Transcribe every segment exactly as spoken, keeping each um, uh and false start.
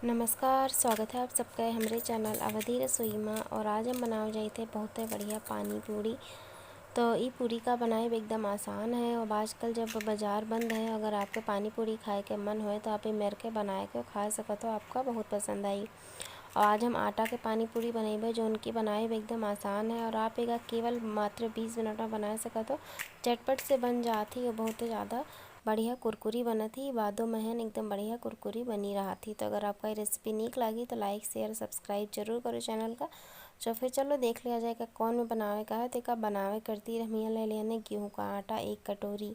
नमस्कार, स्वागत है आप सबका हमरे चैनल अवधी रसोई मा। और आज हम बनावे जाइत है बहुत ही बढ़िया पानी पूरी। तो ई पूरी का बनाए एकदम आसान है। अब आजकल जब बाजार बंद है, अगर आपके पानी पूरी खाए के मन होए तो आप ई मेर के बनाए के खा सकत हो, आपका बहुत पसंद आई। और आज हम आटा के पानी पूरी बनेबे, जौन की बनाए एकदम आसान है और आप एका केवल मात्र बीस मिनट में बना सकत हो। झटपट से बन जात ही और बहुत ही ज़्यादा बढ़िया कुरकुरी बनत ही, बादो महन एकदम बढ़िया कुरकुरी बनी रहत ही। तो अगर आपका ये रेसिपी नीक लागी तो लाइक, शेयर, सब्सक्राइब जरूर करो चैनल का। तो फिर चलो देख लिया जाए का कौन में बनावे का है। तो एका बनावे करती हम यहाँ ले लेने गेहूँ का आटा एक कटोरी।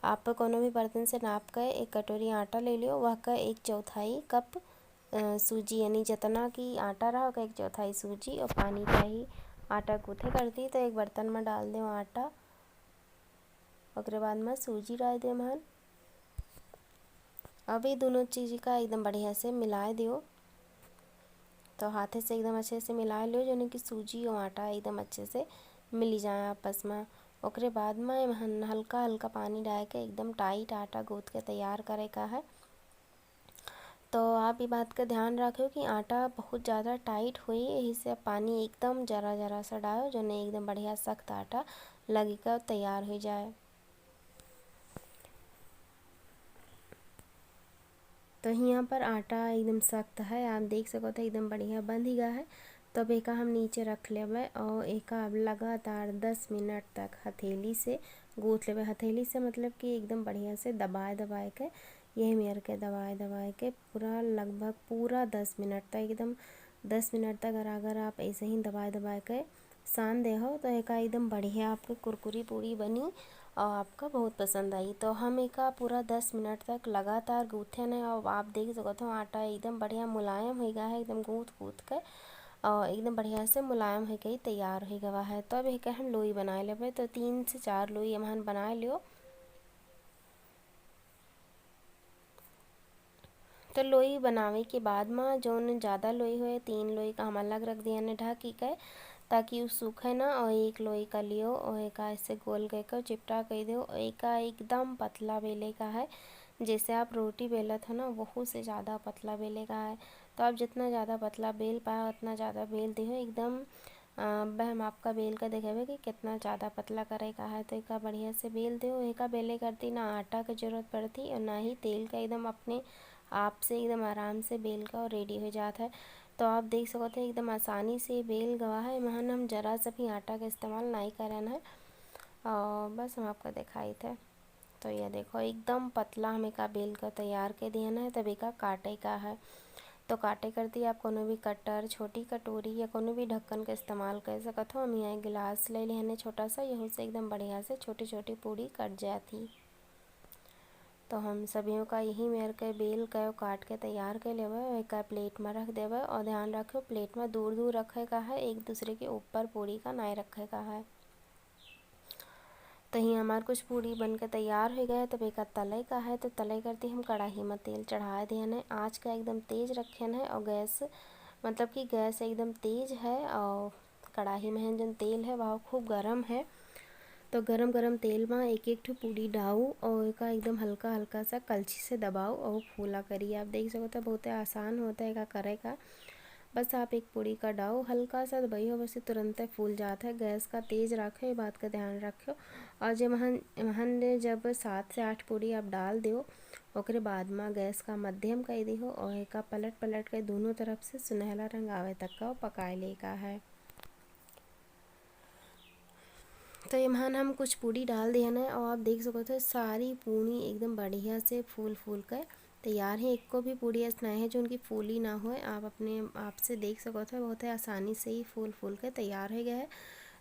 आप कोनो भी बर्तन से नाप के एक कटोरी आटा ले लियो, वह का एक चौथाई कप, अ, सूजी, यानी जितना कि आटा रहा, ओका एक चौथाई सूजी और पानी चाही आटा गूँथे करती। तो एक बर्तन में डाल देव आटा, ओकरे बाद में सूजी डाल देव हन। अब ये दोनों चीज का एकदम बढ़िया से मिलाए दियो। तो हाथे से एकदम अच्छे से मिलाए लियो, जौन कि सूजी और आटा एकदम अच्छे से मिली जाए आपस में। ओकरे बाद में एमहन हल्का हल्का पानी डाल के एकदम टाइट आटा गूँथ के तैयार करे का है। तो आप ई बात का ध्यान रखियो कि आटा बहुत ज़्यादा टाइट होई, यही से आप पानी एकदम जरा जरा सा डालो, जौन एकदम बढ़िया सख्त आटा लगी का तैयार हो जाए। तो यहाँ पर आटा एकदम सख्त है, आप देख सकत हो एकदम बढ़िया बंध ही गया है। तो अब एका हम नीचे रख लेबे और एका अब लगातार दस मिनट तक हथेली से गूँथ लेबे। हथेली से मतलब कि एकदम बढ़िया से दबाए दबाए के, यही मेर के दबाए दबाए के पूरा लगभग पूरा दस मिनट तक, एकदम दस मिनट तक अगर, अगर आप ऐसे ही दबाए दबाए के सान दे हो तो एका एकदम बढ़िया आपके कुरकुरी पूरी बनी और आपका बहुत पसंद आई। तो हम एका पूरा दस मिनट तक लगातार गूँथे न, और आप देख सकत हो आटा एकदम बढ़िया मुलायम हो गया है, एकदम गूँथ गूँथ के और एकदम बढ़िया से मुलायम हो गई, तैयार हो गवा है। तो अब एका हम लोई बनाए लेबे। तो तीन से चार लोई एमहन बनाए लियो। तो लोई बनावे के बाद मा जौन ज़्यादा लोई होए, तीन लोई का हम अलग रख दिया ने ढाकी के, ताकि उ सूखे ना। और एक लोई का लियो और एका ऐसे गोल करके चिपटा कर दो। और एका एकदम पतला बेले का है, जैसे आप रोटी बेलत हो ना, वहू से ज़्यादा पतला बेले का है। तो आप जितना ज़्यादा पतला बेल पाए उतना ज़्यादा बेल दिहो एकदम। अ, अब हम आपका बेल का देखेबे कि कितना ज़्यादा पतला करे का है। तो एका बढ़िया से बेल दिहो। एका बेले करती ना आटा के जरूरत पड़ती और ना ही तेल का, एकदम अपने आप से एकदम आराम से बेल का और रेडी हो जात है। तो आप देख सकत हो एकदम आसानी से बेल गवा है। एमहन हम जरा सा भी आटा का इस्तेमाल नहीं करन है और बस हम आपका दिखाई थे। तो ये देखो एकदम पतला हम एका बेल का तैयार के दिहन है। तब एका काटे का है, तो काटे करती आप कोनो भी कटर, छोटी कटोरी या कोनो भी ढक्कन का इस्तेमाल कर सकत हो। हम यहाँ एक गिलास ले लिहन है छोटा सा, यहू से एकदम बढ़िया से छोटी छोटी पूरी कट जाती। तो हम सभियों का यही मेर के बेल के काट के तैयार कर लेवे, एका प्लेट में रख देवे। और ध्यान रखो प्लेट में दूर दूर रखे का है, एक दूसरे के ऊपर पूरी का नहीं रखे का है। तो ही हमार कुछ पूरी बन के तैयार हो गया है। तब एका तले का है, तो तले करती हम कढ़ाई में तेल चढ़ा दिहन है। आँच का एकदम तेज रखन है और गैस, मतलब कि गैस एकदम तेज है और कढ़ाई में है जौन तेल है वह खूब गरम है। तो गरम गरम तेल में एक एक ठो पूरी डाऊ और एका एकदम हल्का हल्का सा कलछी से दबाऊ और फूला करी। आप देख सकत हो बहुत आसान होता है एका करे का। बस आप एक पूरी का डाऊ हल्का सा दबाई हो, बस ये तुरंते फूल जात है। गैस का तेज रखे, ये बात का ध्यान रखो। और जे महन, महन ने जब सात से आठ पूरी आप डाल दियो, ओकरे बाद में गैस का मध्यम कर दिहो और एका पलट पलट के दोनों तरफ से सुनहला रंग आवे तक का पकाए ले का है। तो एमहन हम कुछ पूरी डाल दिहन है और आप देख सकत हो सारी पूरी एकदम बढ़िया से फूल फूल के तैयार है। एको भी पूरी ऐसा नहीं है जौन की फूली ना होए। आप अपने आप से देख सकत हो बहुत ही आसानी से ही फूल फूल के तैयार हो गया है।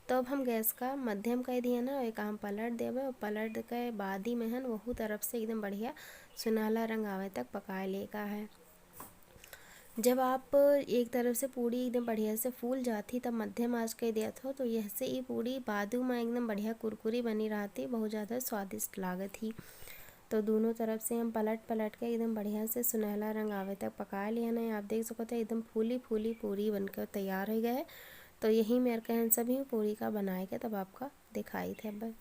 तो अब हम गैस का मध्यम कर दिहन है और एका हम पलट देबे और पलट के बाद ही महन वहू तरफ से एकदम बढ़िया सुनहला रंग आवे तक पकाए ले का है। जब आप एक तरफ से पूरी एकदम बढ़िया से फूल जात ही तब मध्यम आँच कर दिया थो, तो यह से ये पूरी बादू में एकदम बढ़िया कुरकुरी बनी रहती, बहुत ज़्यादा स्वादिष्ट लागत ही। तो दोनों तरफ से हम पलट पलट के एकदम बढ़िया से सुनहला रंग आवे तक पका लिया ना। आप देख सकत हो एकदम फूली फूली पूरी बनकर तैयार हो गया है। तो यही मेर के हम सभी पूरी का बनाए के तब आपका दिखाई थे अब।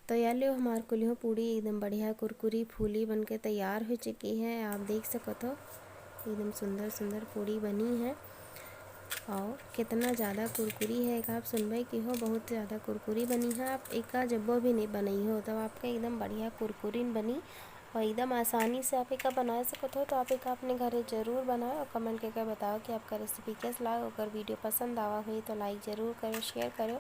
तो या लियो, हमार कुलियो पूड़ी एकदम बढ़िया कुरकुरी फूली बनके तैयार हो चुकी है। आप देख सकत हो, एकदम सुंदर सुंदर पूड़ी बनी है। और कितना ज़्यादा कुरकुरी है, एक आप सुनबे की हो, बहुत ज़्यादा कुरकुरी बनी है। आप एका जब्बो भी नहीं बनाई हो, तब आपका एकदम बढ़िया कुरकुरीन बनी और एकदम आसानी से आप एका बना सकत हो। तो आप एका अपने घरे जरूर बनाओ और comment करके बताओ कि आपका recipe कैसा लगा। अगर video पसंद आवा हुई तो like जरूर करो, share करो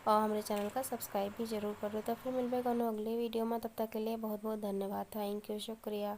और हमारे channel का subscribe भी जरूर करो। तो फिर मिलबे कोनो अगले video में, तब तक के लिए बहुत बहुत धन्यवाद। Thank you, शुक्रिया।